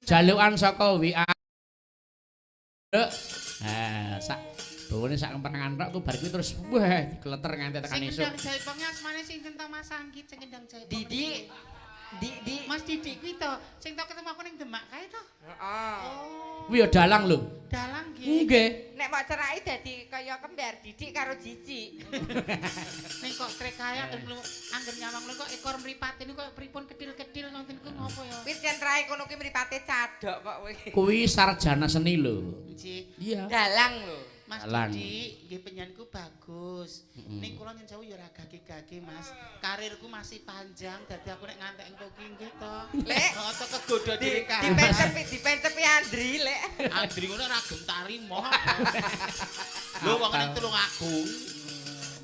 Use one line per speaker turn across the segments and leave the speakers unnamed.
Jalukan saka WA. Ha, sak bawane sak kemperengan tok ku bar kuwi terus wah dikleter nganti tekan
Sing
esuk.
kendang jaiponge asmane sinten to Mas Anggit sing kendang jaipong?
Didi. Di
Mas Didi kuwi to, sing tau ketemu aku ning Demak kae to.
Heeh.
Oh.
Kuwi ya dalang lho.
Dalang nggih.
Nggih.
Nek mau cerai dadi kaya kembar Didik karo Cici.
Ning kok trek kae angger nyawang lho kok ekor mripate niku kok pripun kedil-kedil ngoten niku ngopo ya?
Wis yen trae kono kuwi mripate cadok kok kowe.
Kuwi sarjana seni lho.
Nggih.
Iya.
Dalang lho.
Mas
Dalang.
Didi, nggih penyanyiku bagus. Ning kula nyen sewu ya ora gage-gage, Mas. Karirku masih panjang, dadi aku nek ngantek engko ki nggih to.
Lek.
Oh, to kegodha dhewe kae.
Dipencepi Andri lek.
Andri ngono ora gentari moh. Lho wong ning Tulungagung.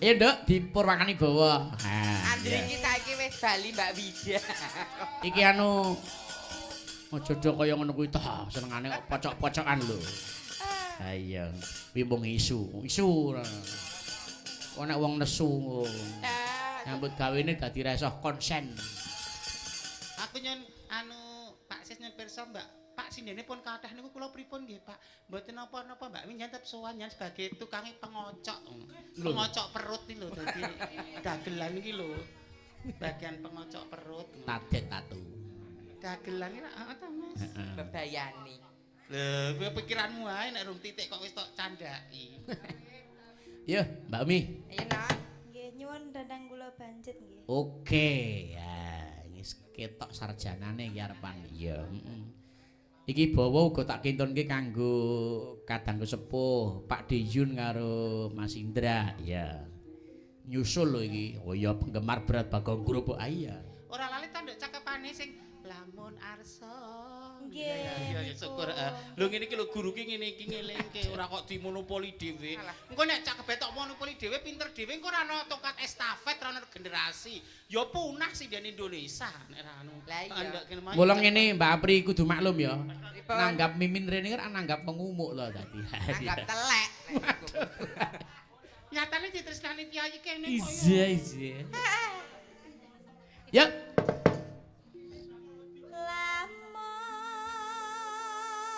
Iya, Nduk, dipurwakani bawa. Ha.
Andri
iya.
iki saiki wis bali Mbak Widya.
Iki anu aja do kaya ngono kuwi ta, senengane kok pocok-pocokan lho. Ha iya, kuwi mung isu, isu. Kok nek wong nesu nyambut gawene dadi ra iso konsen.
Aku nyen anu Pak Sis nyen pirsa Mbak. Pak sindene pun kathah niku kula pripun nggih Pak? Mboten napa-napa Mbak Min tetep sowan yen sebagai tukange pengocok.
Lho.
Pengocok perut iki lho dadi dagelan iki lho. Bagian pengocok perut.
Tadet tatu.
Dagelan iki heeh to Mas.
Heeh.
Bebayani.
Lho, kuwi pikiranmu ae nek rung titik kok wis tok candhaki.
Yo, Mbak Mi.
Ayo nak.
Nggih, nyuwun dandang kula banjet nggih.
Oke, ya wis ketok sarjanane iki arepan. Iya, heeh. Iki bawa uga tak kintunke kanggo kadangku sepuh, Pak Diyun karo Mas Indra. Iya. Nyusul lho iki. Oh iya penggemar berat Bagong Group. Ah iya.
Ora lali to nduk cakepane sing lamun arsa.
Nggih,
Iya, ya
niku.
syukur. Lho ngene iki lho guru ki ngene iki ngelingke ora kok dimonopoli dhewe.
Alah.
Engko nek cakep tok monopoli dhewe pinter dhewe engko ora ana tongkat estafet, ora ana generasi. Ya punah sinden Indonesia nek ora anu.
Lah iya.
Nduk kene mau.
Mula ngene Mbak Apri kudu maklum ya.
Pripun?
Nanggap mimin rene kan nanggap wong umuk lho tadi.
Nanggap telek.
Nyatane ditresnani piyayi kene kok.
Iya, iya. Ya,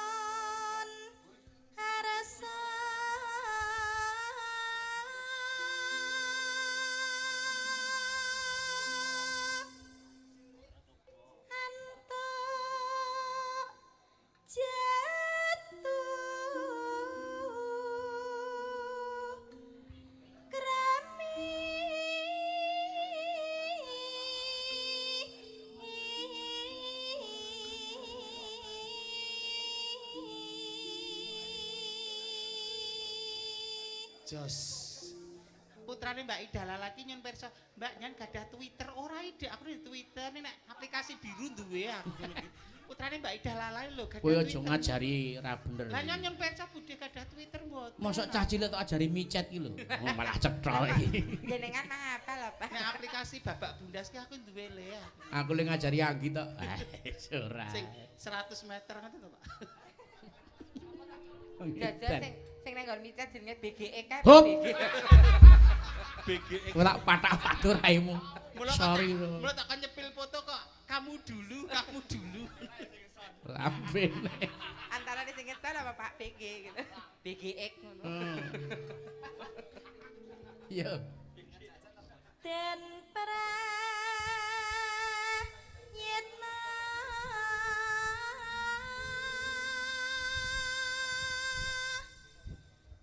Lamun arsa antuk jatuh krami
Jos. Putrane Mbak Ida Lala ki nyun pirsa, Mbak nyen gadah Twitter ora ide aku di Twitter nek aplikasi biru duwe aku ngono iki. Putrane Mbak Ida Lala lho gadah
kowe aja
Twitter.
ngajari ra bener.
Lah nyon nyun pirsa budhe gadah Twitter mboten.
Mosok cah cilik tok ajari micet ki lho. Oh, malah cetha iki.
Jenengan nang apa lho, Pak?
Nek aplikasi babak bundas ki aku duwe le aku.
Aku le ngajari Anggi tok. Ah, ora.
Sing 100 meter ngoten to, Pak.
Jajal sing sing nang nggon micet jenenge BGE kae.
Hup.
BGE.
BGE.
Ora patak-patur raimu.
Mula kok
Sorry.
tak- Mula tak kon nyepil foto kok kamu dulu, kamu dulu.
Lambene.
Antara sing ngetel apa Pak BG gitu. BGX ngono.
Iya.
Den prayitna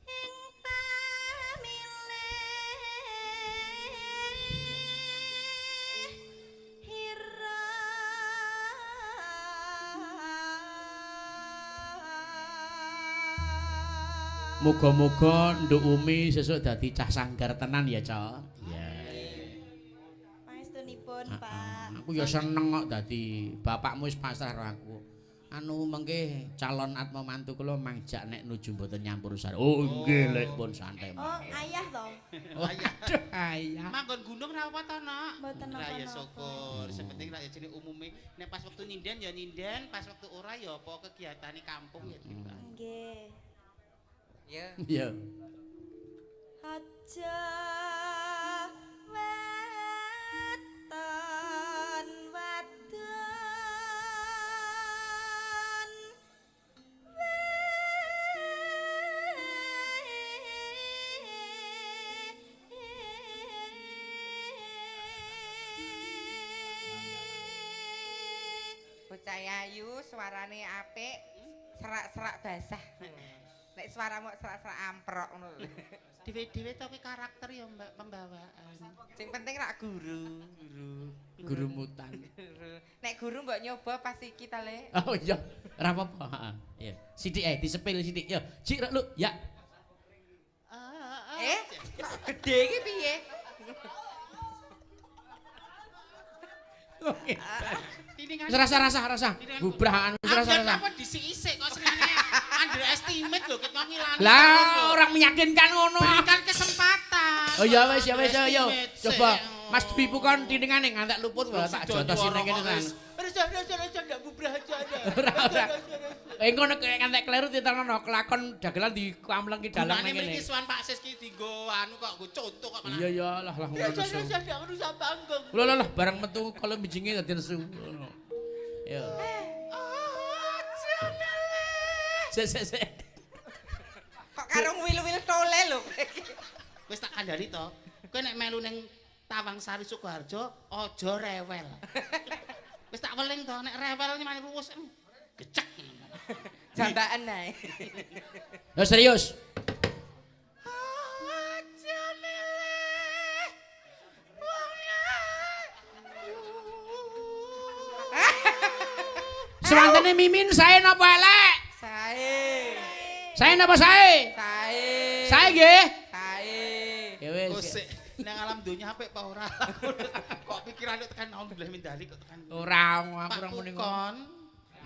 ing pamilih hira
Muga-muga Nduk Umi sesuk dadi cah sanggar tenan ya, Cok. Iya.
Pangestunipun, Pak.
Aku ya seneng kok dadi bapakmu wis pasrah karo aku. Anu mengke calon atma mantu kula mangjak nek nuju mboten nyampur sari. Oh nggih lek pun santai.
Oh, ayah to.
Waduh, ayah.
Manggon gunung ra apa to, Nok?
Mboten
Lah ya
napa-napa.
syukur. Sing penting ra ya jenenge umume nek pas wektu nyinden ya nyinden, pas wektu ora ya apa kegiatane kampung ya tiba.
Nggih.
Ya.
Iya.
Aja weton wadon
suarane apik, serak-serak basah. Nek suaramu serak-serak amprok ngono lho.
Dhewe-dhewe to kuwi karakter ya Mbak pembawaan.
Sing penting rak guru.
Guru mutan.
Nek guru mbok nyoba pas iki ta, Le.
Oh iya, ora apa-apa, heeh. Iya. Sithik ae disepil sithik. Yo, cik rek lu. Ya.
Eh, kok gede iki piye?
Oke.
Tiningan.
Rasa rasa rasa. Bubrah anu rasa rasa.
Apa disik-isik kok senengane underestimate lho ket ngilani.
Lah, orang meyakinkan ngono.
Berikan kesempatan.
Oh ya wis ya wis ya yo.
Underestimate,
Coba
sik.
Mas Dwi Pukon tiningane ngantek luput wae tak jotosi nang kene tenan.
Rasa rasa rasa ndak bubrah aja ada.
Ora ora. Eh ngono ngantek kleru ditanono kelakon dagelan dikamlengki dalang
Gunane
nang kene.
mriki suwan Pak Sis ki dienggo anu kok nggo contoh kok malah.
Iya ya lah lah ngono
Rasa
nesu.
rasa ndak rusak panggung.
Lho lho lah barang metu kalau bijinge dadi nesu. Ngono. Yo. Sik sik sik.
Kok karo wil-wil tole lho.
Wis tak kandhani to. Kowe nek melu ning Tawangsari Sukoharjo aja rewel. Wis tak weling to, nek rewel nyemane ruwus gecek.
Jambakan ae.
Ya serius.
Aja milih wong ayu.
Sewantene Mimin sae napa elek?
Sae.
Sae napa sae?
Sae.
Sae nggih.
Sae.
Ya wis.
Oh, sik. Nang alam donya apik apa ora? Kok pikirane tekan alhamdulillah min dalik kok tekan.
Ora aku
Pak
ora muni ngono.
Pukon,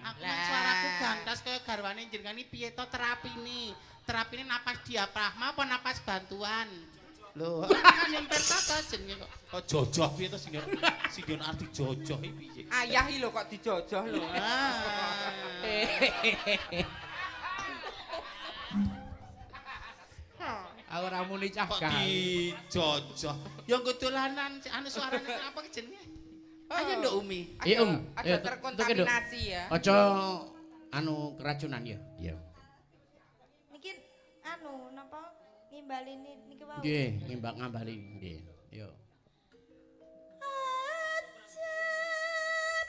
aku
Lah.
nek suaraku gantas kaya garwane jenengan iki piye to terapine? Terapine napas diafragma apa napas bantuan? Lho, kan yang perta to jenenge kok. Kok jojoh piye to sing sing arti jojoh iki piye?
Ayah iki lho kok dijojoh lho.
Ah.
Aku ora muni cah
Kok
gaul.
dijojoh? Ya nggo dolanan anu suarane apa jenenge? Ayo Nduk Umi.
Iya, Om.
Aja
Iya,
terkontaminasi ya.
Aja anu keracunan ya. Iya.
Niki anu napa ngimbali niki wau.
Nggih, ngimbak ngambali nggih. Yo.
Aja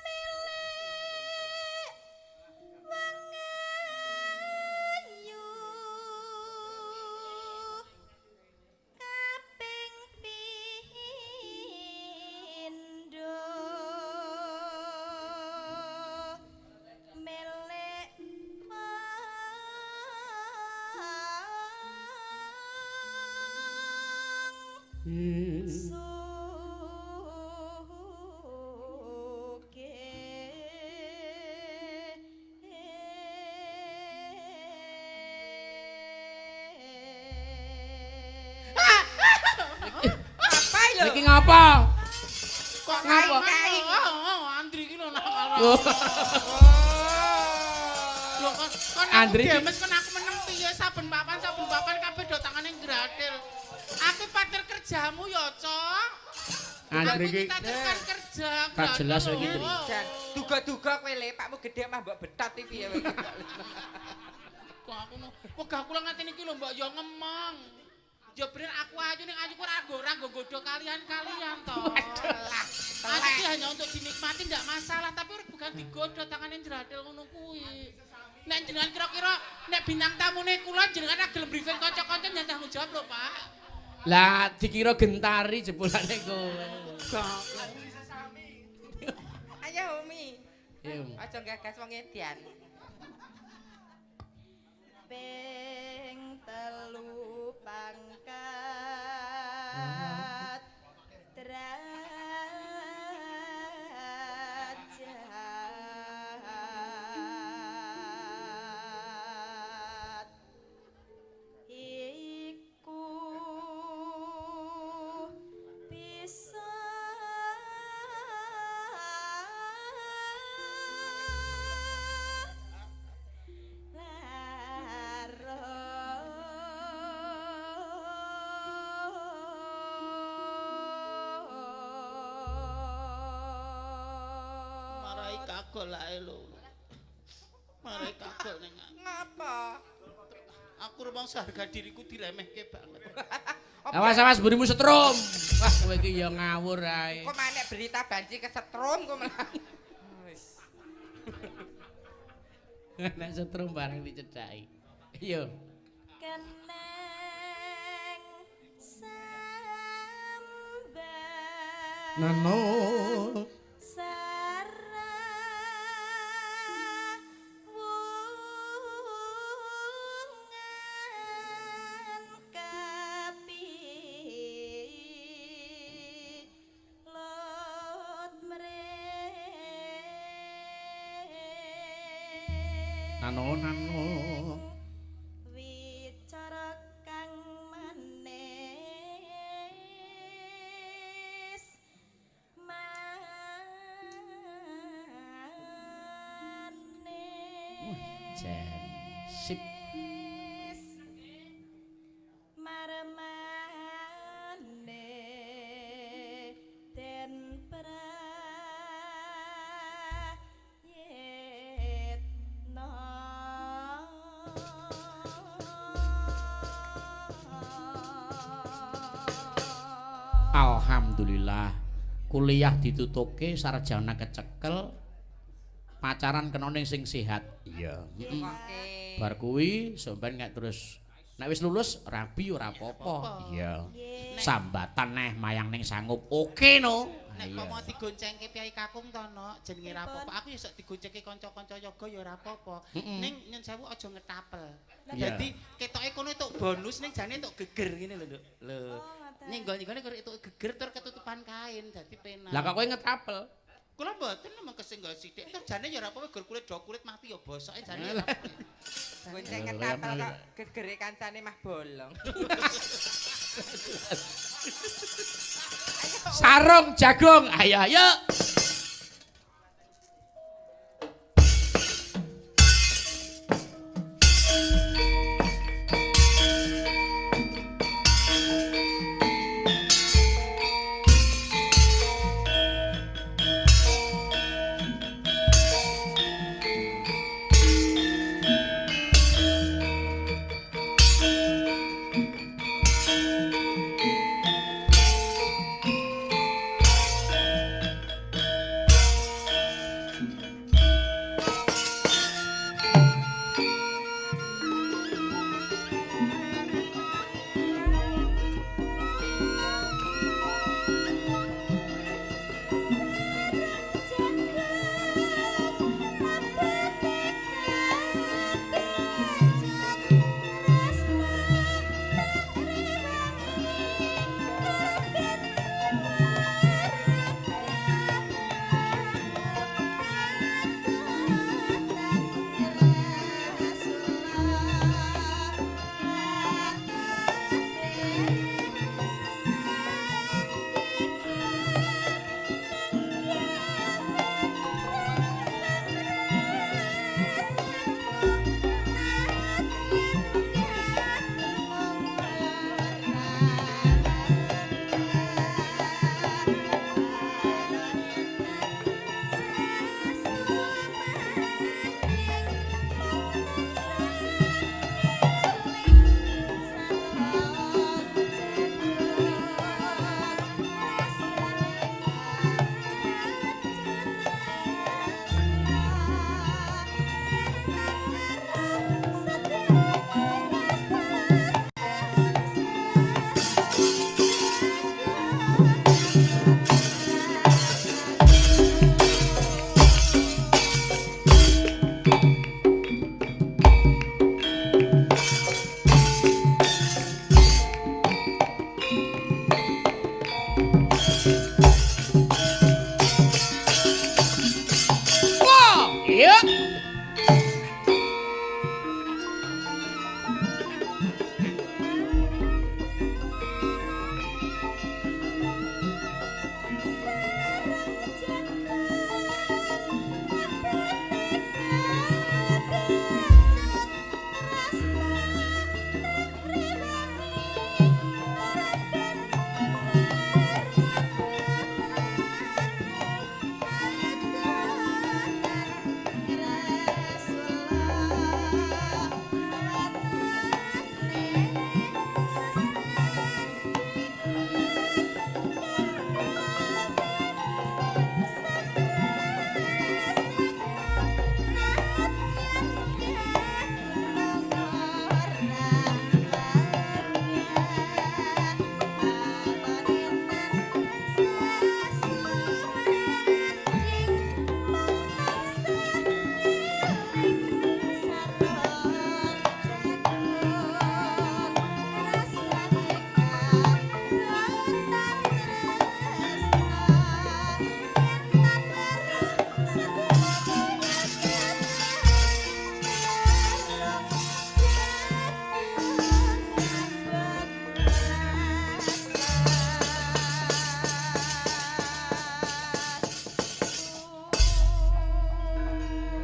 milih wong ayu kaping pindho milih wong suke
Apa lho?
Niki ngapa?
Kok
Ngapa?
kai? Oh, Andri iki lho nakal.
Oh.
Lho kon kon aku
Andri.
demes kon aku meneng piye saben papan kabeh do tangane gratil. Aku pater kerjamu ya, Cok.
Andri
Aku
iki
kita kan kerja.
Gak jelas kowe iki, Ndri.
Jan, duga-duga kowe le, pakmu gedhe mah mbok betot iki piye kowe.
Kok aku no, wegah kula nganti niki lho mbok ya ngemong. Ya bener aku ayu ning ayu ku ora nggo ora nggo nggodho kalian-kalian to.
Lah,
Ayu ki hanya untuk dinikmati ndak masalah, tapi bukan digodho tangane jradil ngono kuwi. Nek jenengan kira-kira nek bintang tamune kula jenengan ra gelem briefing kanca-kanca nyan tanggung jawab lho, Pak.
Lah dikira gentari jebulane kowe.
Ayo Umi.
Iya. Om.
Aja gagas wong edian.
Ping telu pangkat derajat iku bisa
Marai kagol ae lho. Marai kagol ning aku.
Ngapa?
Aku rumangsa harga diriku diremehke banget.
Awas awas burimu setrum. Wah kowe iki ya ngawur ae.
Kok manek berita banci kesetrum kok malah. Wis.
Nek setrum barang dicedhaki. Iya.
Keneng sambat
Nano
sarawungan kapi lot mre
nano nano
wicara kang manis manis
jan sip
marmane den prayitna.
Alhamdulillah kuliah ditutuke sarjana kecekel pacaran kena ning sing sehat. Iya. Heeh.
Oke.
Bar kuwi sampean nek terus nek wis lulus rabi ora apa-apa. Iya. Sambatan neh mayang ning sanggup. Oke no.
Nek
Iya.
pomo digoncengke piyai kakung to, Nok, jenenge ra apa-apa. Aku ya sok digoncengke kanca-kanca yoga ya ora apa-apa. Ning nyun sewu aja ngetapel.
Iya.
Dadi ketoke kono entuk bonus ning jane entuk geger ngene lho, Nduk. Lho.
Oh, ngoten.
Ning nggon-nggone kok entuk geger tur ketutupan kain dadi penak.
Lah kok kowe ngetapel?
Kula mboten namung kesenggol sithik. Tur jane ya ora apa-apa gur kulit do kulit mati ya bosoke jane. Ya ora apa-apa.
Gonceng ketapel kok gegere kancane mah bolong.
Sarung jagung. Ayo ayo.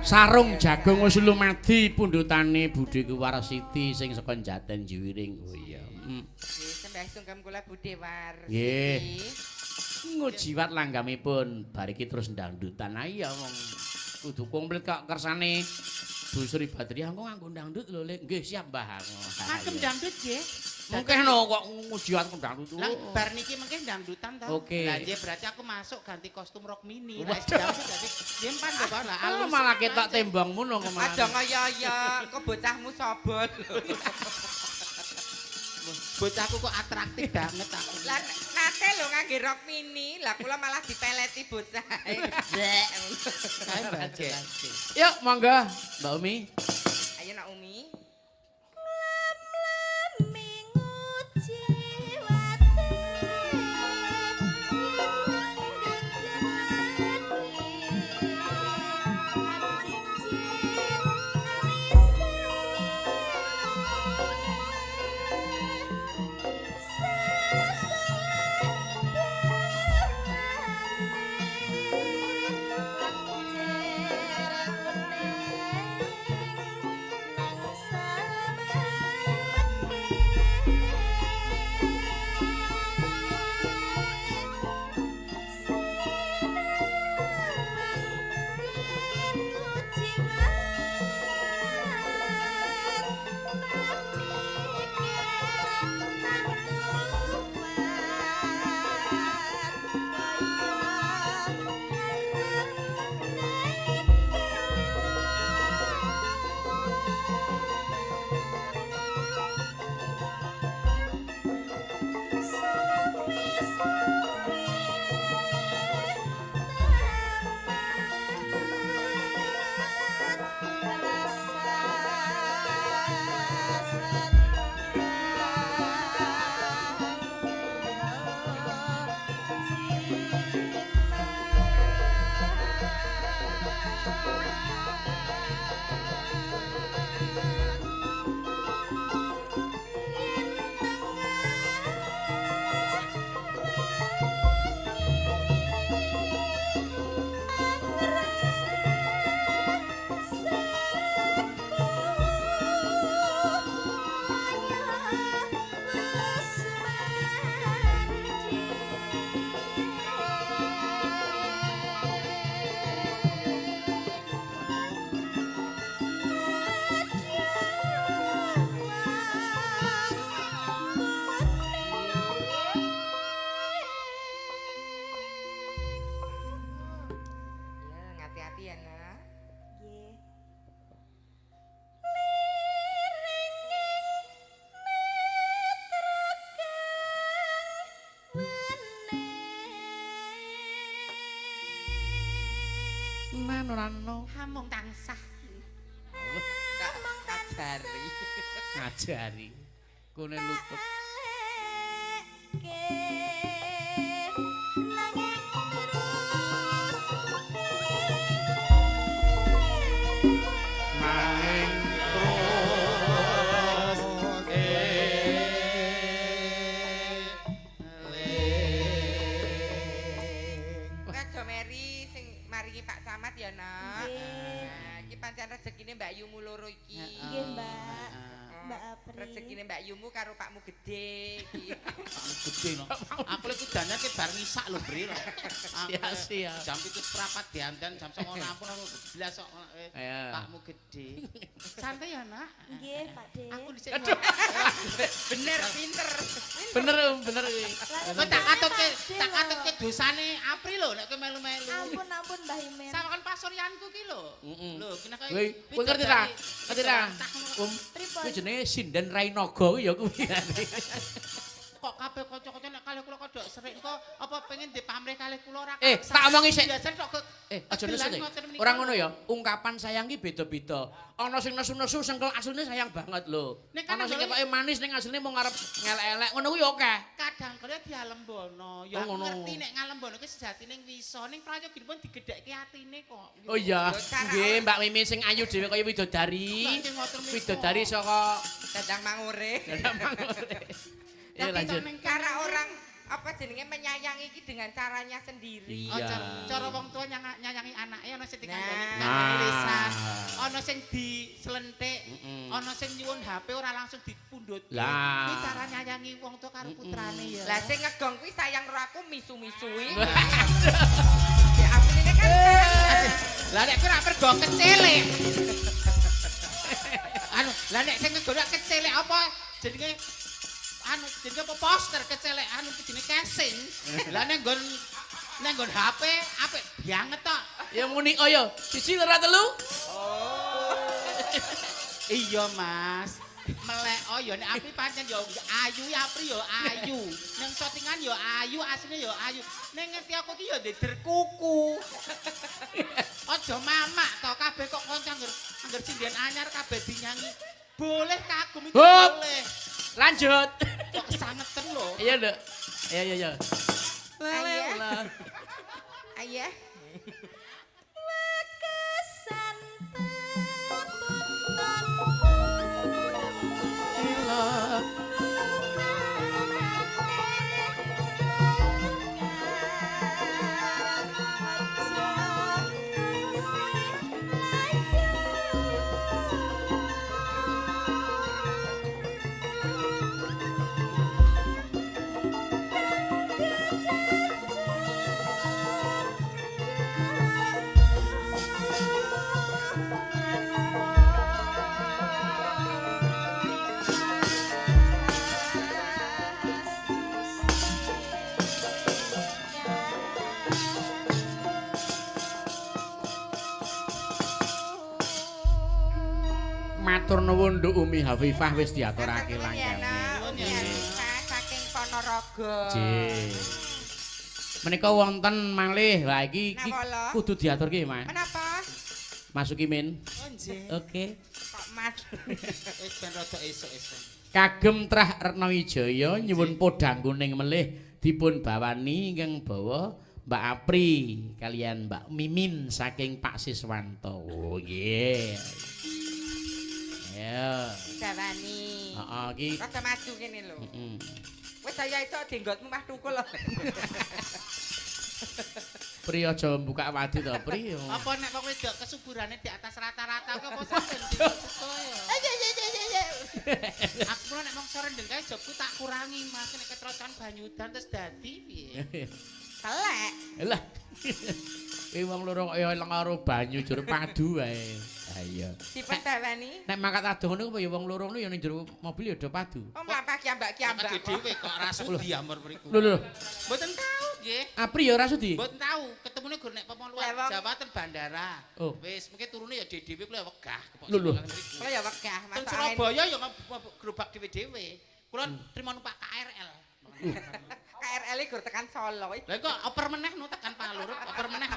Sarung jagung wis lumadi pundhutane Budhe Warsiti sing saka Jaten Juwiring. Oh iya.
Nggih, sembah sungkem kula Budhe Warsiti.
Nggih. Ngujiwat langgamipun bar iki terus ndangdutan. Ah iya wong kudu komplit kok kersane Bu Sri Badriah engko nganggo dangdut lho Lek. Nggih siap Mbah.
Kagem dangdut nggih.
Mungkin no kok ngujiwat dangdut.
Lah bar niki mengke dangdutan to.
Oke.
Lah nggih berarti aku masuk ganti kostum rok mini. Lah dangdut dadi nyimpan lho Pak. Lah
alus. Malah ketok tembangmu no kemana.
Aja ngoyo-yo, kok bocahmu sobol.
Bocahku kok atraktif banget aku.
Lah nate lho ngangge rok mini, lah kula malah dipeleti bocah.
Yuk monggo Mbak Umi.
Ayo Nak Umi.
Hamung tansah.
Ngajari.
Ngajari. Kone luput.
Nanging terus
Aja meri sing maringi Pak Camat ya, Nak. Nah, iki pancen rezekine Mbak Yumu loro iki.
Nggih, Mbak. Mbak Apri.
Rezekine Mbak Yumu karo Pakmu gede iki.
Pakmu gede no. Aku lek kudane ki bar ngisak lho, Bri.
Sia-sia.
Jam 7.15 diandan, jam 09.00 rampung aku blas kok. Pakmu gede. Santai ya, Nak.
Nggih, Pak De.
Aku dhisik.
Bener pinter.
Bener, bener iki.
Kok tak katutke dosane Apri lho nek kowe melu-melu.
Ampun, ampun Mbah Imen.
Sama kan pasuryanku ki lho. Lho, ki nek
kowe ngerti ta? Ngerti ta? Um, kuwi jenenge sinden Rainaga kuwi ya kuwi.
Kok kabeh kanca-kanca nek kalih kula kodhok serik kok apa pengen dipamrih kalih kula ora.
Tak omongi sik.
Biasane tok
aja nesu. Ora ngono ya. Ungkapan sayang ki beda-beda. Ana sing nesu-nesu sengkel asline sayang banget lho. Ana sing ketoke manis ning asline mung arep ngelek-elek ngono kuwi akeh.
Kadang kala dialembono. Ya aku ngerti nek ngalembono ki sejatine wisa ning prayoginipun digedhekke atine kok.
Oh iya. Nggih, Mbak Mimi sing ayu dhewe kaya widodari. Widodari saka
Dadang Mangure.
Dadang Mangure.
Tapi cara orang Apa jenenge menyayangi iki dengan caranya sendiri.
Iya.
Oh, cara wong tua nyayangi anake ana sing dikandani
Nah.
lisan, ana sing diselentik, ana sing nyuwun HP ora langsung dipundhut.
Lah.
Iki cara nyayangi wong tua karo putrane ya.
Lah sing ngegong kuwi sayang karo aku misu-misui. Ya ampun ini kan.
Lah nek kuwi ora mergo kecelek. Anu, lah nek sing ngegong kecelek apa jenenge anu jenenge apa poster kecelek anu jenenge casing. Lah nek nggon HP apik banget tok.
Ya muni oh ya, 1 2 3.
Oh.
Iya, Mas. Melek oh ya nek Apri pancen ya ayu, Apri ya ayu. Nang syutingan ya ayu, asline ya ayu. Ning ngerti aku iki ya ndeder kuku. Aja mamak to kabeh kok kanca angger sinden anyar kabeh dinyanyi. Boleh kagum itu boleh.
Lanjut.
Kok kesangeten lho.
Iya, Nduk. Iya, iya, iya.
Ayah. Ayah.
Wekesan
Matur nuwun Nduk Umi Hafifah wis diaturake
langkane.
Langkane.
Umi Hafifah saking Ponorogo.
Nggih. Menika wonten malih. Lah iki kudu diaturke, Mas.
Menapa?
Mas Sukimin.
Oh, nggih.
Oke.
Kok Mas
wis ben rada esuk-esuk.
Kagem Trah Retna Wijaya nyuwun podhang kuning melih dipun bawani ingkang bawa Mbak Apri kalian Mbak Mimin saking Pak Siswanto. Oh nggih. Ya.
Bawani.
Heeh iki.
Rada maju kene lho.
Heeh.
Wis saya esuk jenggotmu mah tukul lho.
Pri aja buka wadi to, Pri.
Apa nek wong wedok kesuburane di atas rata-rata kok apa saben ya.
Iya iya iya iya.
Aku nek mongso rendeng kae jobku tak kurangi Mas nek ketrocan banyu udan terus dadi piye.
Telek.
Lah. Kuwi wong loro kok ya eleng karo banyu jur padu wae. Ha iya.
Dipun bawani.
Nek mangkat adoh ngono apa ya wong loro ngono ya ning jero mobil ya do padu.
Oh mlampah kiambak-kiambak.
Dhewe kok ora sudi amor mriku.
Lho lho.
Mboten tau nggih.
Apri ya ora sudi.
Mboten tau, ketemune gur nek pomo luar Jawa ten bandara. Wis mengke turune ya dhewe kula wegah kepok.
Lho lho.
Kula ya wegah
Teng Surabaya ya gerobak dhewe-dhewe. Kula trimo numpak KRL.
KRL gur tekan Solo.
Lah kok oper meneh no tekan Palur, oper meneh.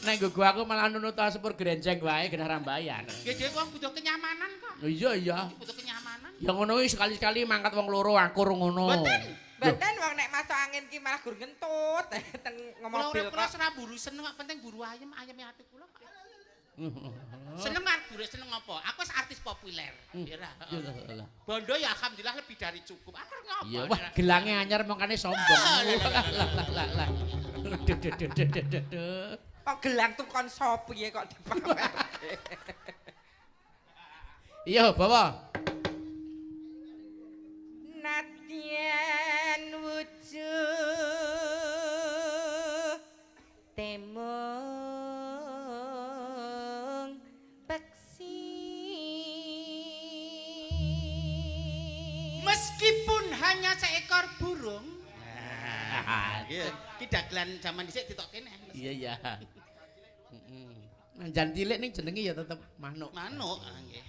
Nek nggo aku malah nunut sepur grenjeng wae genah ra mbayar.
Nggih dhewe wong butuh kenyamanan kok.
Iya iya.
Butuh kenyamanan.
Ya ngono kuwi sekali-sekali mangkat wong loro akur ngono.
Mboten.
Mboten wong nek masuk angin ki malah gur ngentut teng mobil.
Kula ora buru seneng kok penting buru ayem, ayeme ati kula. Seneng arep buru seneng apa? Aku wis artis populer. Ya ora. Bondo ya alhamdulillah lebih dari cukup. Aku arep ngopo?
Iya, wah gelange anyar mongkane sombong. Lah lah lah. Duh duh duh duh duh.
Kok gelang tukon sop piye kok dipamerke.
Iya, bawa.
Nadyan wujud temung peksi.
Meskipun hanya seekor burung. Iya, ki dagelan jaman dhisik ditokke neh.
Iya iya. Heeh. Jan cilik ning jenenge ya tetep manuk.
Manuk, nggih.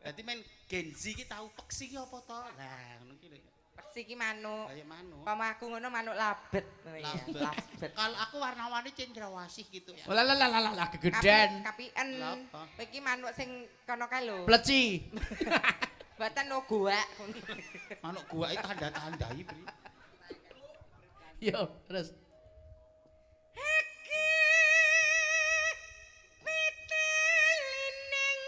Dadi men Gen Z ki tau peksi ki apa to? Lah ngono ki lho.
Peksi ki manuk.
Lah ya manuk.
Pama aku ngono manuk labet ngono ya.
Labet. Kalau aku warna-warni cendrawasih gitu ya.
Lah lah lah lah lah gegeden.
Kapiken. Kowe iki manuk sing kono kae lho.
Pleci.
Mboten no goak.
Manuk goak iki tanda-tandai, Bri.
Yo, terus.
Iki pitelining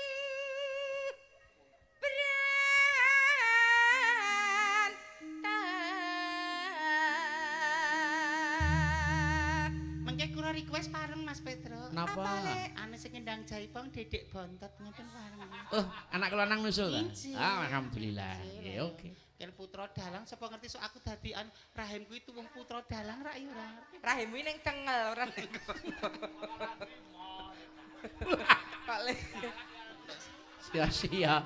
Request pareng Mas Petro.
Napa?
Ane sing ngendang jaipong Dedek Bontot ngoten pareng.
Oh, anak kula lanang nusul ta?
Injih.
Ah, alhamdulillah. Nggih, oke.
Yen putra dalang sapa ngerti sok aku dadi anu rahim kuwi tuwung putra dalang rak ya ora ngerti.
Rahimmu ning cengel ora ning kono. Kok le
Sia-sia.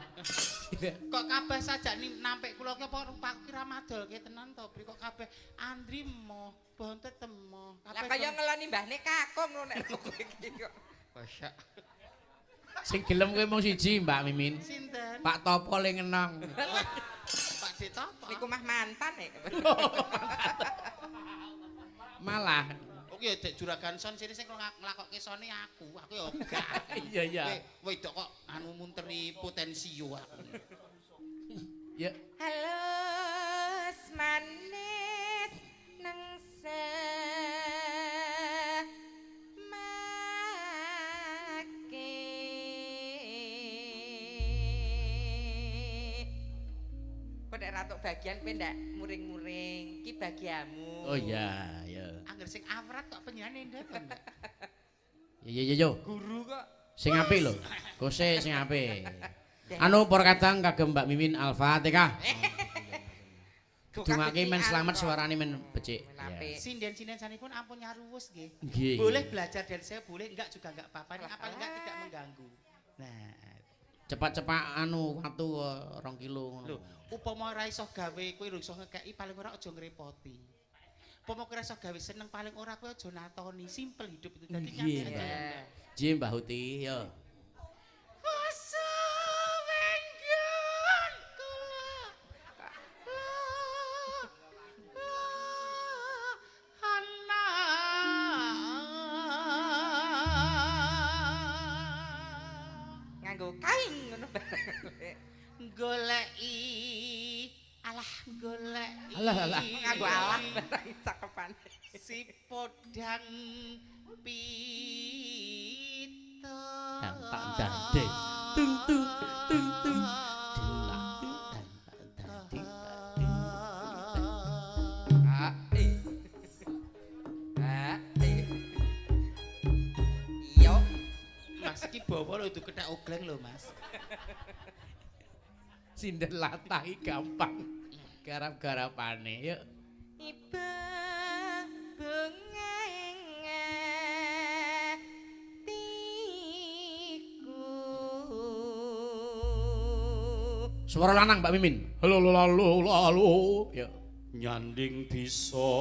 Kok kabeh sajak nampik kula ki apa rupaku ki ra madolke tenan to, Bri kok kabeh Andri moh, Bontot emoh.
Lah kaya ngeloni mbahne kakung ngono nek kowe iki kok.
Kosok.
Sing gelem kowe mung siji, Mbak Mimin.
Sinten?
Pak Topo le ngenong.
Pak De Topo.
Niku mah mantan nek.
Malah.
Oke ya dek juragan son sini sing nglakokke sone aku, aku ya gak.
Iya, iya.
Kowe wedok kok anu munteri potensi yo aku.
Ya.
Halus manis nang semake. Kok nek ratuk bagian kowe ndak muring-muring, iki bagianmu.
Oh iya, iya.
Angger sing awrat kok penjenengane ndek to, Mbak.
Ya ya ya yo.
Guru kok.
Sing apik lho. Kose sing apik. Anu para kadang kagem Mbak Mimin Al-Fatihah. Dungake men slamet suarane men becik.
Apik.
Sinden-sinden sanipun ampun nyaruwus nggih.
Nggih.
Boleh belajar dari saya, boleh enggak juga enggak apa-apa. Ini apa enggak tidak mengganggu. Nah,
Cepat-cepat anu watu 2 kilo ngono.
lho, upama ora iso gawe kowe lho iso ngekeki paling ora aja ngrepoti. Upama kowe ora iso gawe seneng paling ora kowe aja natoni. Simpel hidup itu dadi
Nggih.
nyantai aja.
Nggih Mbah Uti, yo.
Wenggan kula. La
Nganggo kain ngono bareng.
Goleki alah goleki.
Alah, alah.
Nganggo alah bareng cakepane.
Si podang pita.
Dang tak dang ding. Tung tung tung tung. Dung tak dung dang tak dang ding tak ding.
A e. A e. Yo.
Mas iki bawa lho itu kethek ogleng lho, Mas.
Sinden latah iki gampang. Garap-garapane yuk.
Ibu bunga ing atiku.
Suara lanang Mbak Mimin. Halo halo halo halo. Yuk.
Nyanding bisa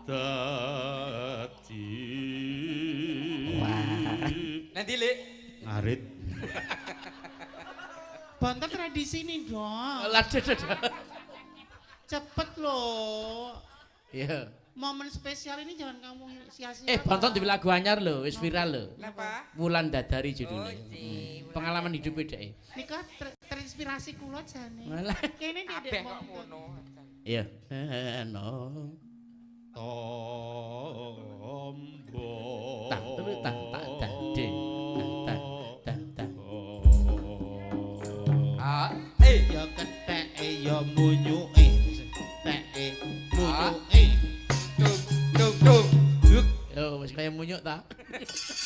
dadi.
Nanti Lek.
Ngarit.
Bontot ra di sini dong.
Lah dadah.
Cepet loh.
Iya.
Momen spesial ini jangan kamu sia-sia.
Bontot duwe lagu anyar lho, wis viral lho.
Napa?
Wulan Dadari judulnya.
Oh, ji, Wulan
Pengalaman hidup dhek.
Nika terinspirasi kula jane.
Malah.
Kene
Kabeh
ndek
kok ngono.
Iya. No.
Tombo.
Tang telu tang tak dang ding. Tang tang tang.
A e.
Ya ketheke ya munyuke. Teke munyuke.
Tung tung tung. Duk.
Yo wis kaya munyuk ta.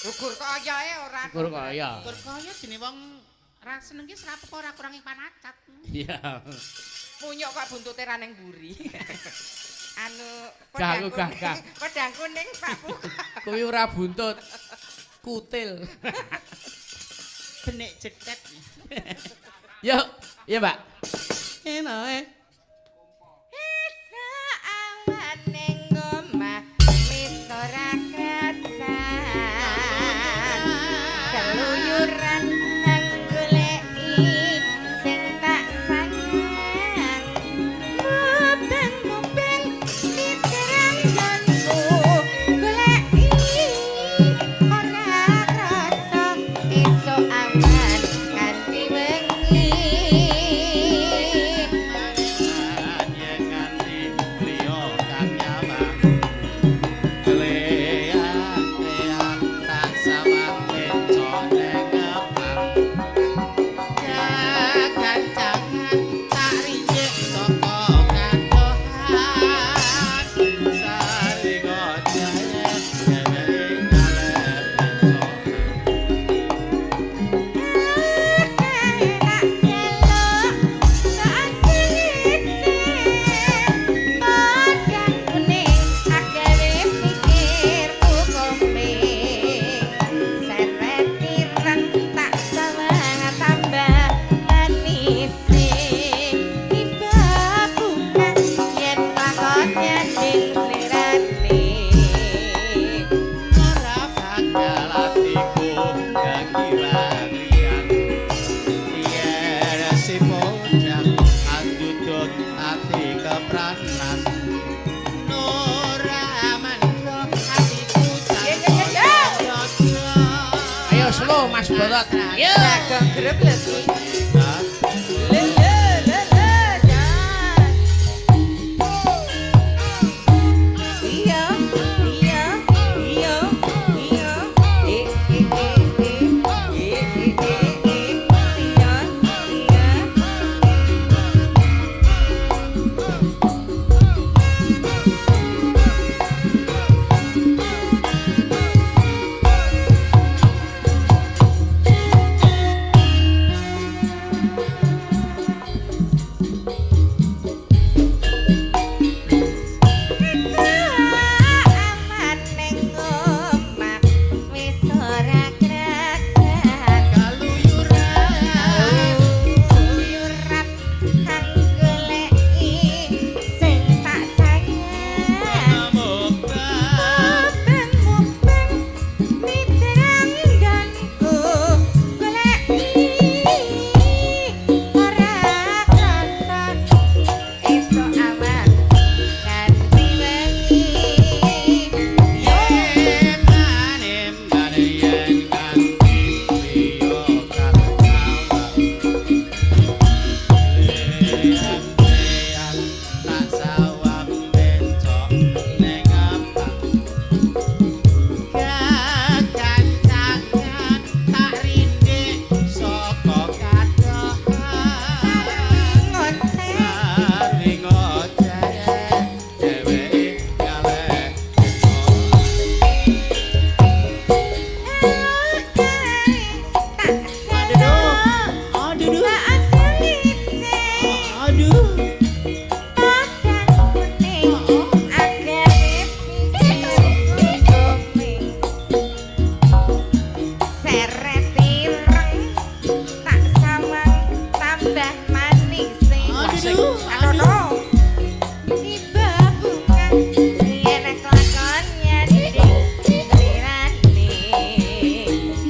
Ukur kaya e ora.
Ukur kaya.
Kur kaya jenenge wong ra seneng ki ora apa-apa ora kurang panacat.
Iya.
Munyuk kok buntute ra ning mburi. Anu
Gah, aku gah, gah.
Pedang kuning Pak Puk.
Kuwi ora buntut. Kutil.
Benik jetet.
Yuk, iya Mbak. Enak eh.
Awan ning omah misora krasan. Keluyuran nang goleki sing tak sayang. Mubeng-mubeng diterangganku goleki ora krasa esuk awan nganti wengi.
Mas Bolot. Yo.
Bagong grup lho ki. Le le le le. Jas. Iya, iya, iya, iya. E e e e e e e e. Iya, iya. Aman ning omah wis ora krasan.
Kaluyuran.
Keluyuran kang goleki sing tak sayang. Mubeng-mubeng mitrang nggonku goleki ora krasan. Esuk awan nganti wengi. Yo. Ngonceng.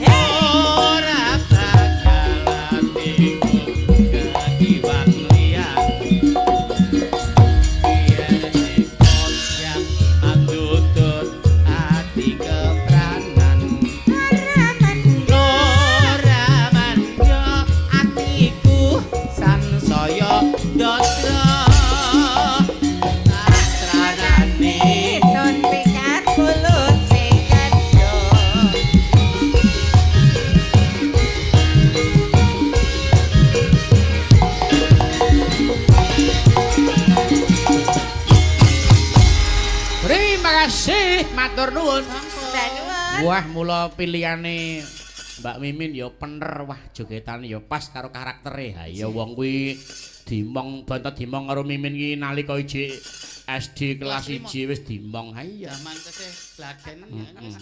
Hey!
Ora bakal atiku kekiwat liyan. Yen dikocak andutut ati kepranan. Ora mandya atiku sansaya ndodra. Asranane
Sun pikat kulut pikat do.
Terima kasih, matur nuwun.
Mbak nuwun.
Wah, mula pilihane Mbak Mimin ya pener, wah jogetane ya pas karo karaktere. Ha ya wong kuwi dimong bontot dimong karo Mimin ki nalika ijik SD kelas
Kelas
1 wis dimong. Ha iya.
Zaman tesih gladenan ya kula.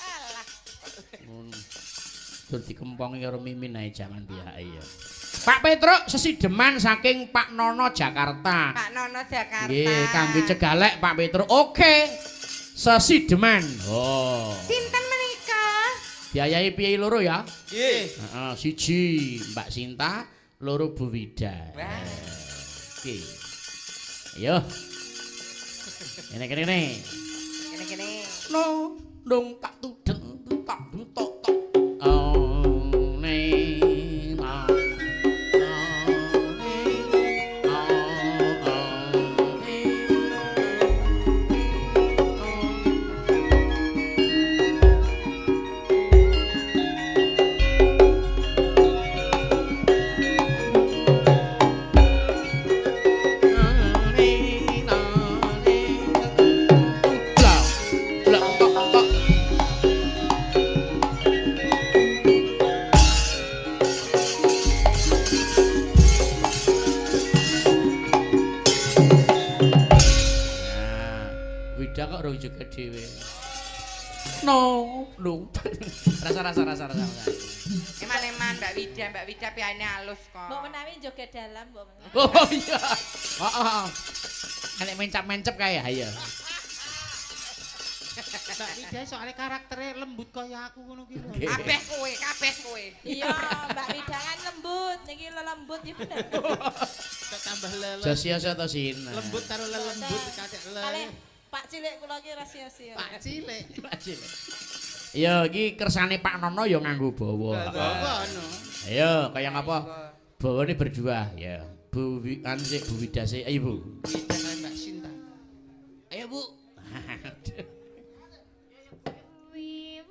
Alah.
Ngono. Dur dikempongi karo Mimin ae jaman pihake ya. Pak Petruk sesideman saking Pak Nono Jakarta.
Pak Nono Jakarta.
Nggih, kangge cegalek Pak Petruk. Oke. Sesideman. Oh.
Sinten menika?
Biayai piye loro ya?
Nggih.
Heeh, siji Mbak Sinta, loro Bu Wida.
Wah.
Oke. Ayo. Kene kene kene.
Kene-kene.
No, dong tak tudeng tak tok tok. Oh, ne na. Na, ne, na, oh, ne. Wida kok rong joget dhewe. No, lung. Rasa rasa rasa rasa.
Eman-eman Mbak Wida, Mbak Wida piyane halus kok.
Mbok menawi joget dalam, mbok menawi.
Oh iya. Heeh. Nek mencap-mencep kae ya. Iya.
Mbak Wida soalnya karakternya lembut kaya aku ngono ki lho.
Kabeh kowe, kabeh kowe.
Iya, Mbak Wida kan lembut, niki lelembut ya bener.
Kok tambah lele.
Sia-sia to Sin.
Lembut karo lelembut kathek le.
Kalih Pak cilik kula ki ra sia-sia.
Pak cilik.
Pak cilik. Ya iki kersane Pak Nono ya nganggo bawa.
Bawa no.
Ayo kaya ngapa? Bawane berdua ya. Bu anu sik Bu Wida sik. Ayo Bu.
Wida karo Mbak Sinta.
Ayo Bu.
Wiwitane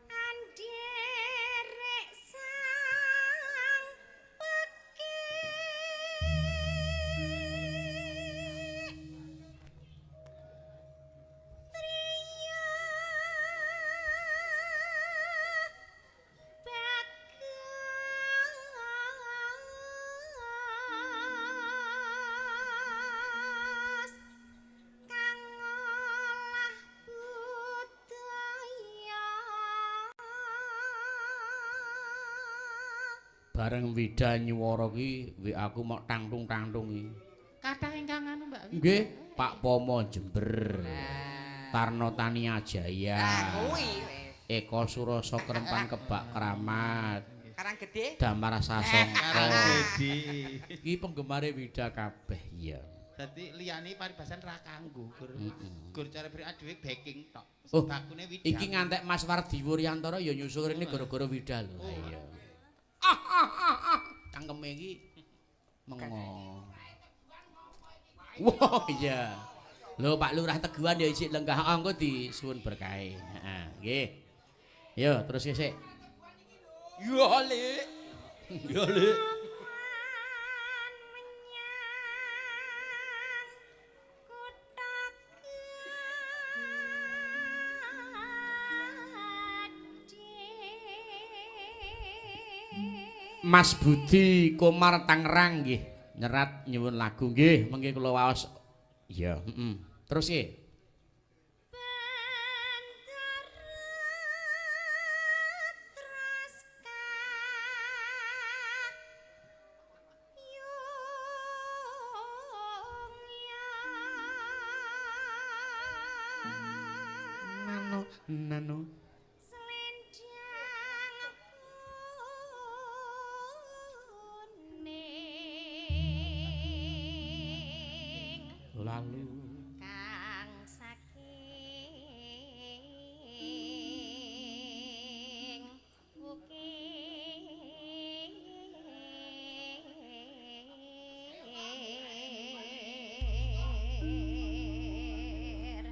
anderek sang pekik triya bagas kang ngolah budaya.
Bareng Wida nyuwara ki WA aku mok tangtung-tangtung iki.
Kathah ingkang anu Mbak Wida.
Nggih, Pak Pomo Jember. Tarno Tania Jaya.
Nah, kuwi wis.
Eko Suroso Krempan Kebak Keramat.
Karang Gede.
Damar Sasongko.
Karang Gede.
Iki penggemare Wida kabeh iya.
Dadi liyane paribasan ra kanggo. Gur gur cara beri dhewe backing tok.
Oh,
Bakune Wida.
Iki ngantek Mas Wardi Wuryantara ya nyusul rene gara-gara Wida lho. Iya. Cangkeme iki mengo. Wah, iya. Lho Pak Lurah Teguhan ya isik lenggah angko disuwun berkahe. Heeh, nggih. Yo, terus sik.
Yo, Lek.
Ya, Lek.
Menyang kutha Gedhe.
Mas Budi Komar Tangerang nggih nyerat nyuwun lagu nggih mengke kula waos. Iya, heeh. Terus nggih.
Terus
Nano nano.
Selendang kuning
Lalu
kang saking wukir.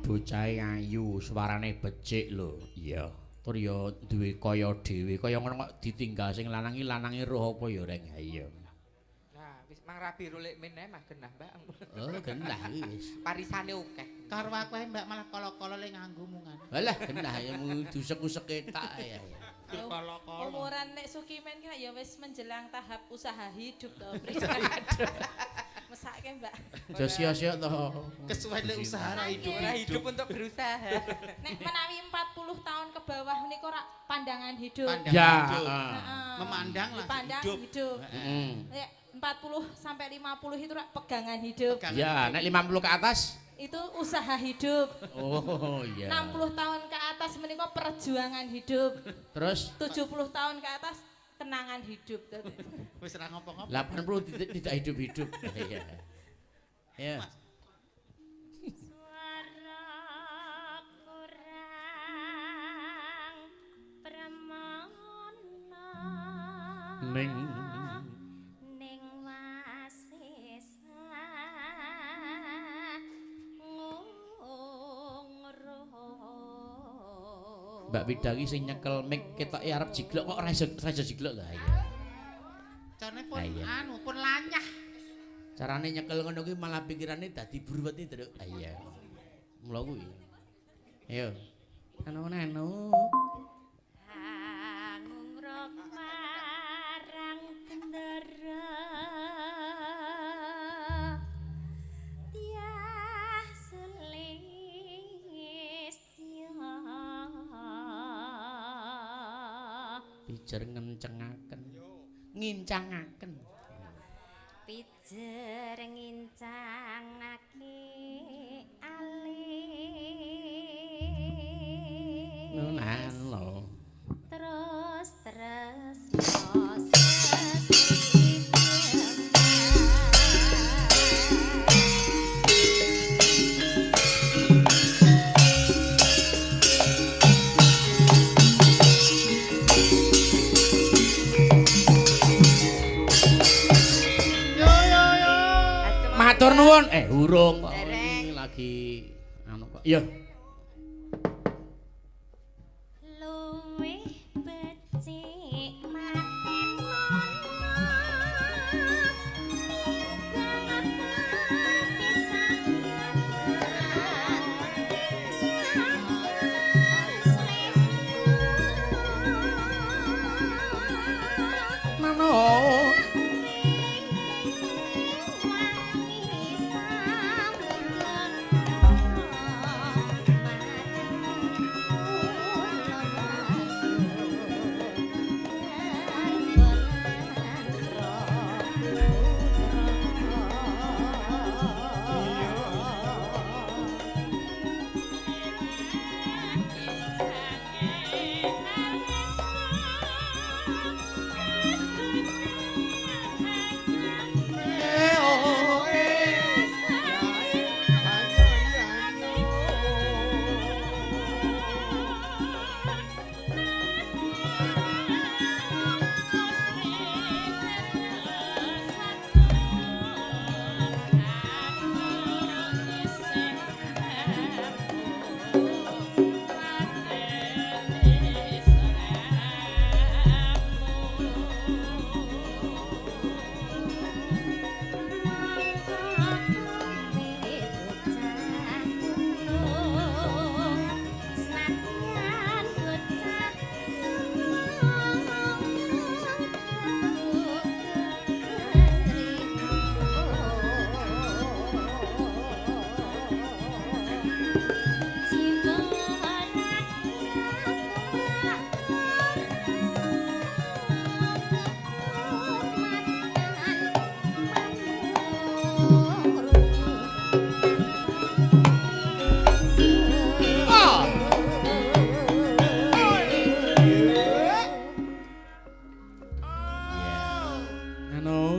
Bocahe ayu, suarane becik lho. Iya. Tur ya duwe kaya dhewe, kaya ngono kok ditinggal sing lanang iki lanange roh apa ya reng. Iya.
Nah, wis mang rabi rolik meneh mah genah, Mbak.
Oh, genah iki wis.
Parisane akeh.
Karo aku ae Mbak malah kala-kala le nganggo mungan.
Walah genah ya dusek-useke tak ya.
Kala-kala.
Umuran nek Sukimen ki ya wis menjelang tahap usaha hidup to. Mesake, Mbak.
Aja sia-sia to.
Kesuwen le usaha ra hidup.
Ora hidup untuk berusaha.
Nek menawi 40 tahun ke bawah niku ora pandangan hidup.
Pandangan
Ya,
hidup.
heeh.
Heeh.
Memandang lah
Dipandang
hidup.
hidup.
Heeh.
Nek 40 sampai 50 itu ora pegangan hidup.
Pegangan
Ya,
hidup.
nek 50 ke atas.
Itu usaha hidup.
Oh, iya.
60 tahun ke atas menika perjuangan hidup.
Terus
70 tahun ke atas kenangan hidup.
Wis ra ngopo-ngopo.
80 titik tidak hidup-hidup. Iya. Ya.
Suara kurang premana
Ning
ning wasesa ngungruh.
Mbak Wida iki sing nyekel mic ketoke arep jiglok kok ora iso jiglok lah iya.
Carane pun
Ah, iya.
anu pun lanyah.
Carane nyekel ngono kuwi malah pikirane dadi bruwet iki, Truk. Ah iya. Mula kuwi. Ayo. Anu anu.
Hangungrok marang bendera tiah sulistya
Pijer ngencengaken. Ngincangaken.
Pijer ngincangake alis
Nano.
Terus tresno sesideman
nuwun. Urung kok
Dereng.
ini lagi anu kok. Iya.
Luwih becik maten
Nano. Anu.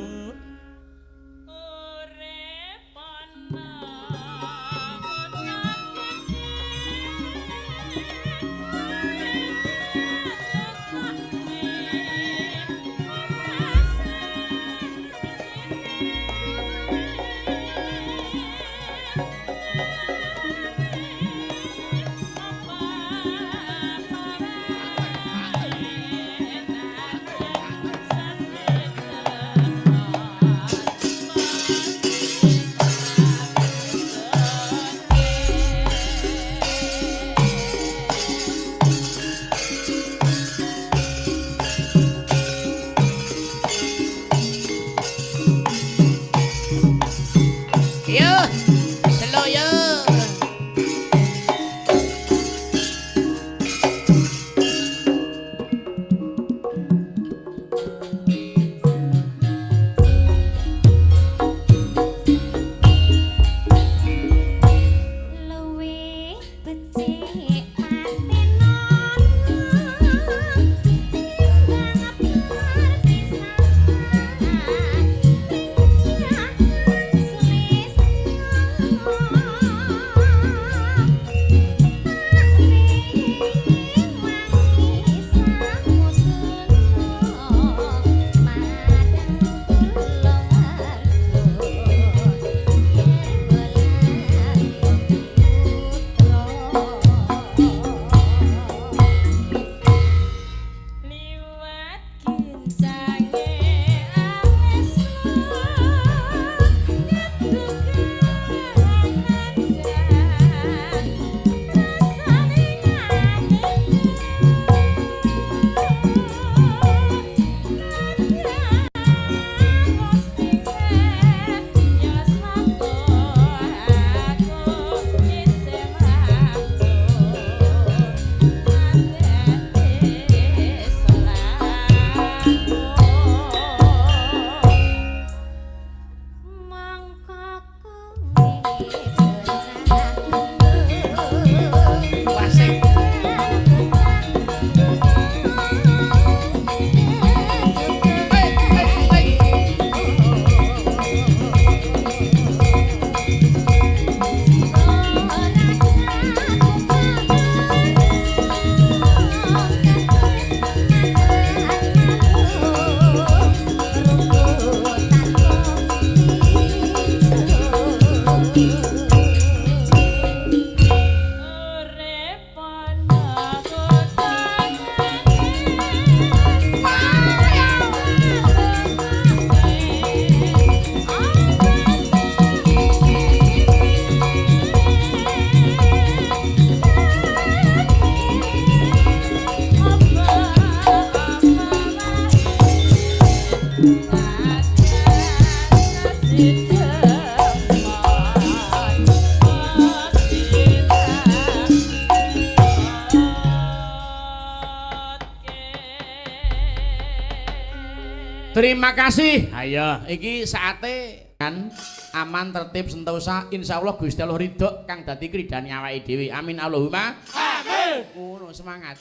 Terima kasih. Ayo, iki saate kan aman tertib sentosa, insyaallah Gusti Allah ridho kang dadi kridane awake dhewe. Amin Allahumma. Amin. Ngono semangat.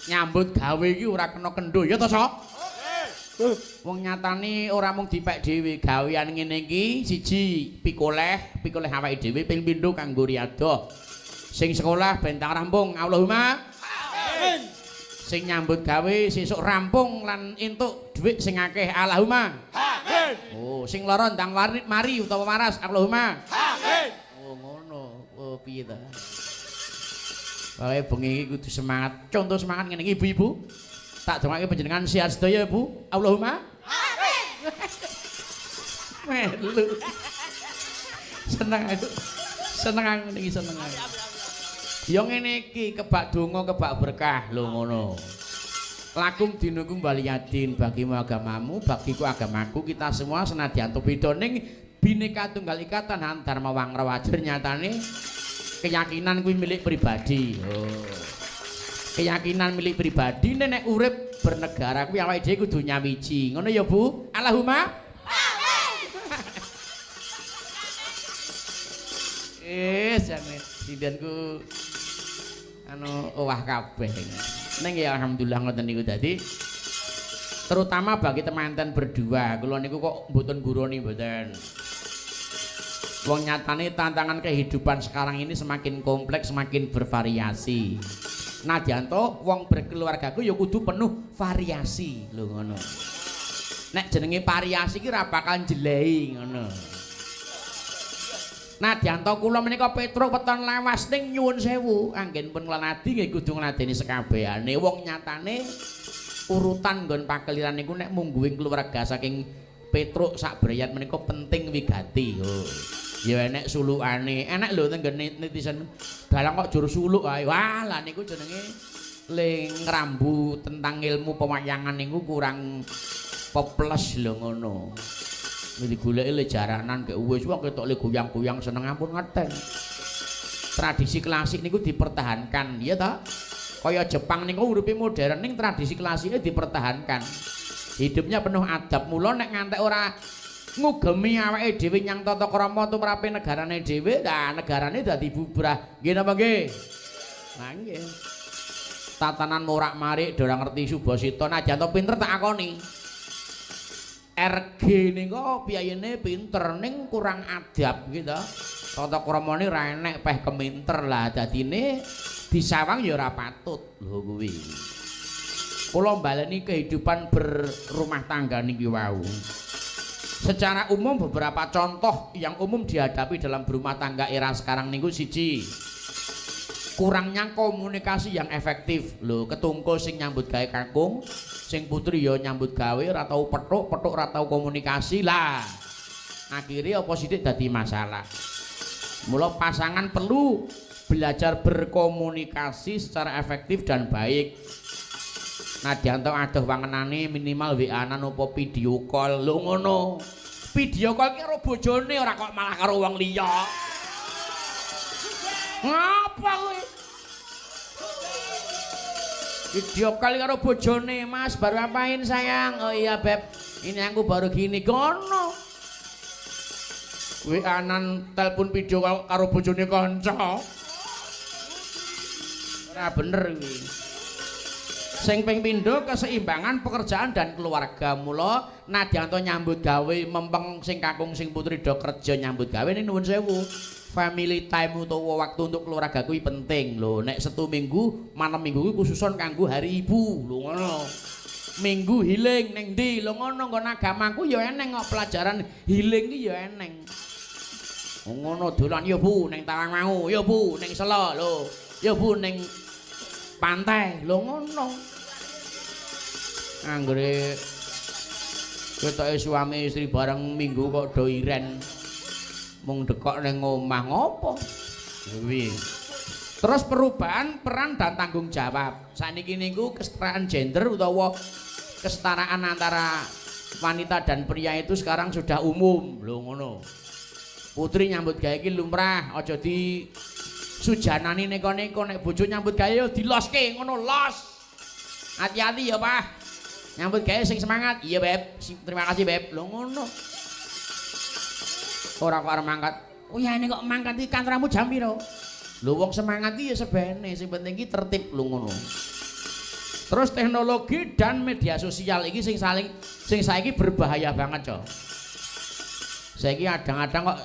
Nyambut gawe iki ora kena kendho ya to, Sok? Wong nyatane ora mung dipek dhewe, gawean ngene iki siji pikoleh, pikoleh awake dhewe ping pindho kanggo riyadah. Sing sekolah ben tang rampung. Allahumma. Amin. Sing nyambut gawe sesuk rampung lan entuk dhuwit sing akeh. Allahumma. Amin. Oh, sing lara ndang mari utawa waras. Allahumma. Amin. Oh, ngono. Oh, piye ta? Pokoke bengi iki kudu semangat. Contoh semangat ngene iki ibu-ibu. Tak dongake panjenengan sehat sedaya, Bu. Allahumma. Amin. Melu. Seneng aku. Seneng aku niki seneng aku. Ya ngene iki kebak donga kebak berkah lho ngono. Lakum dinukum waliyadin, bagimu agamamu, bagiku agamaku, kita semua senadyan beda ning Bhinneka Tunggal Ika Tanhan Dharma Wangra wajar nyatane keyakinan kuwi milik pribadi. Oh. Keyakinan milik pribadi nek urip bernegara kuwi awake dhewe kudu nyawiji. Ngono ya, Bu? Allahumma. Amin. Jane sindenku anu owah kabeh. Ning ya alhamdulillah ngoten niku dadi terutama bagi temanten berdua, kula niku kok mboten guroni mboten. Wong nyatane tantangan kehidupan sekarang ini semakin kompleks, semakin bervariasi. Nadyan to wong berkeluargaku ya kudu penuh variasi lho ngono. Nek jenenge variasi ki ora bakal njelehi ngono. Nadyan to kula menika Petruk weton lawas ning nyuwun sewu anggen pun nglanadi nggih kudu ngladeni sekabehane. Wong nyatane urutan nggon pakeliran niku nek mungguing keluarga saking Petruk sak brayat menika penting wigati. Oh. Ya enek sulukane, enek lho teng netizen dalang kok jur suluk ae. Wah, lah niku jenenge le ngrambu tentang ilmu pewayangan niku kurang poples lho ngono. Digoleki le jaranan gek wis wong ketok le goyang-goyang seneng ampun ngeten. Tradisi klasik niku dipertahankan, ya ta? Kaya Jepang niku uripe modern ning tradisi klasiknya dipertahankan. Hidupnya penuh adab. Mula nek ngantek ora ngugemi awake dhewe nyang tata krama tumrape negarane dhewe, nah negarane dadi bubrah. Nggih napa nggih? Nah nggih. Tatanan morak-marik ora ngerti subasita, najan to pinter tak akoni. RG niku piyayene pinter ning kurang adab nggih to. Tata kramane ora enek peh keminter lah dadine disawang ya ora patut lho kuwi. Kula mbaleni kehidupan berumah tangga niki wau. Secara umum beberapa contoh yang umum dihadapi dalam berumah tangga era sekarang niku siji, kurangnya komunikasi yang efektif. Lho, ketungkul sing nyambut gawe kakung, sing putri ya nyambut gawe ora tau petuk, petuk ora tau komunikasi lah. Akhirnya apa sithik dadi masalah. Mula pasangan perlu belajar berkomunikasi secara efektif dan baik. Nadyan to adoh wangenane minimal WA-an apa video call. Lho ngono. Video call ki karo bojone ora kok malah karo wong liya. Ngapa kowe? Video call karo bojone, Mas, baru apain sayang? Oh iya, Beb. Ini aku baru gini kono. WA-an telepon video call karo bojone kanca. Ora bener kuwi. Sing ping pindho keseimbangan pekerjaan dan keluarga. Mula nadyan to nyambut gawe mempeng sing kakung sing putri do kerja nyambut gawe ning nuwun sewu. Family time utawa waktu untuk keluarga kuwi penting lho. Nek setu minggu, malam minggu kuwi khususon kanggo hari ibu lho ngono. Minggu healing ning ndi lho ngono nggon agamaku ya eneng kok pelajaran healing ki ya eneng. Ngono dolan ya Bu ning Tawangmangu, ya Bu ning Selo lho, ya Bu ning pantai lho ngono. Anggere ketoke suami istri bareng minggu kok do iren. Mung dekok ning omah ngopo? Kuwi. Terus perubahan peran dan tanggung jawab. Saniki niku kesetaraan gender utawa kesetaraan antara wanita dan pria itu sekarang sudah umum. Lho ngono. Putri nyambut gawe iki lumrah, aja di sujanani neko-neko nek bojo nyambut gawe yo diloske ngono los. Hati-hati ya, Pak. Nyambut gawe sing semangat. Iya, Beb. Terima kasih, Beb. Lho ngono. Ora kok arep mangkat. Oh ya ini kok mangkat iki kantormu jam piro? Lho wong semangat iki ya sebene, sing penting iki tertib lho ngono. Terus teknologi dan media sosial iki sing saling sing saiki berbahaya banget, Cok. Saiki kadang-kadang kok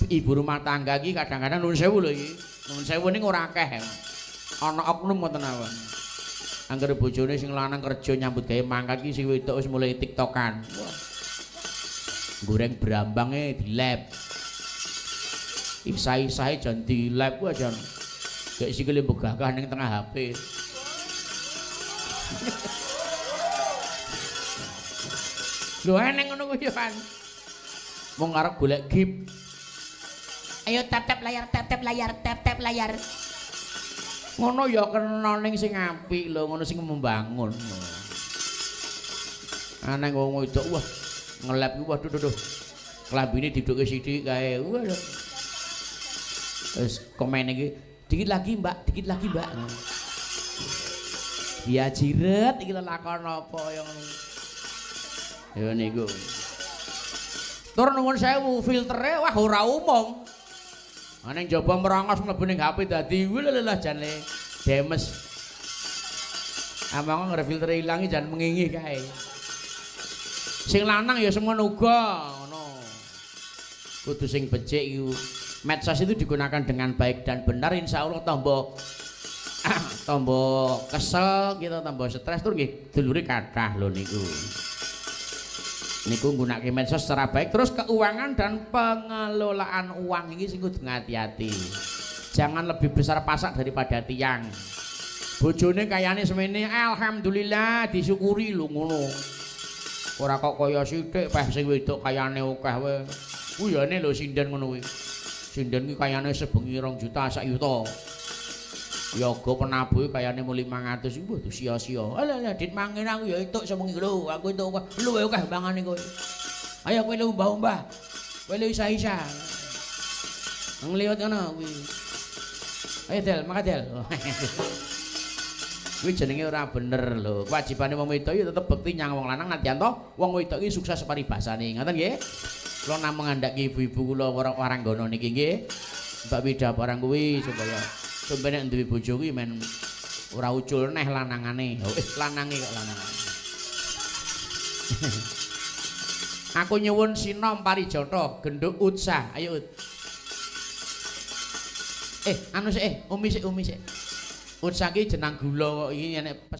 ibu rumah tangga iki kadang-kadang nuwun sewu lho iki. Nuwun sewu ning ora akeh. Ana oknum ngoten mawon. Angger bojone sing lanang kerja nyambut gawe mangkat iki sing wedok wis mulai tiktokan. Wah. Goreng brambange dilep. Isah-isahe jan dilep kuwi jan. Gek sikile mbegagah ning tengah HP. Lho eneng ngono kuwi ya kan. Wong arep golek gip. Ayo tap-tap layar, tap-tap layar, tap-tap layar. Ngono ya kena ning sing apik lho, ngono sing membangun. Aneh wong wedok wah ngelap kuwi waduh duh. Klambine didukke sithik kae. Wah. Terus komen iki, dikit lagi Mbak, dikit lagi Mbak. Ya jiret iki lelakon apa ya ngono. Ya niku. Tur nuwun sewu filtere wah ora umum. Ana ning jaba merongos mlebu ning HP dadi welalah jane demes. Amang ngere filtere ilang iki jan mengingih kae. Sing lanang ya semono uga ngono. Kudu sing becik iku. Medsos itu digunakan dengan baik dan benar insyaallah tambah tambah kesel gitu, tambah stres tur nggih dulure kathah lho niku. Niku nggunakake medsos secara baik. Terus keuangan dan pengelolaan uang ini sing kudu ngati-ati. Jangan lebih besar pasak daripada tiang. Bojone kayane semene alhamdulillah disyukuri lho ngono. Ora kok kaya sithik peh sing wedok kayane akeh wae. Kuwi yane lho sinden ngono kuwi. Sinden kuwi kayane sebengi 2 juta sak yuta. Yoga penabuhe kayane mu 500 iku waduh sia-sia. Alah alah dit mangen aku ya entuk sewengi lho, aku entuk luwe akeh mangane kowe. Ayo kowe lu umbah-umbah. Kowe lu isa-isa. Ngliwat ngono kuwi. Ayo Del, makan Del. Kuwi jenenge ora bener lho. Kewajibane wong wedok ya tetep bekti nyang wong lanang nadyan to wong wedok iki sukses paribasane. Ngoten nggih? Kula namung ngandhaki ibu-ibu kula waranggana niki nggih. Mbak Wida barang kuwi supaya sampe nek duwe bojo kuwi men ora ucul neh lanangane. Oh, lanange kok lanangane. Aku nyuwun sinom parijata genduk utsa. Ayo Ut. Anu sik Umi sik Umi sik. Utsa ki jenang gula kok iki nek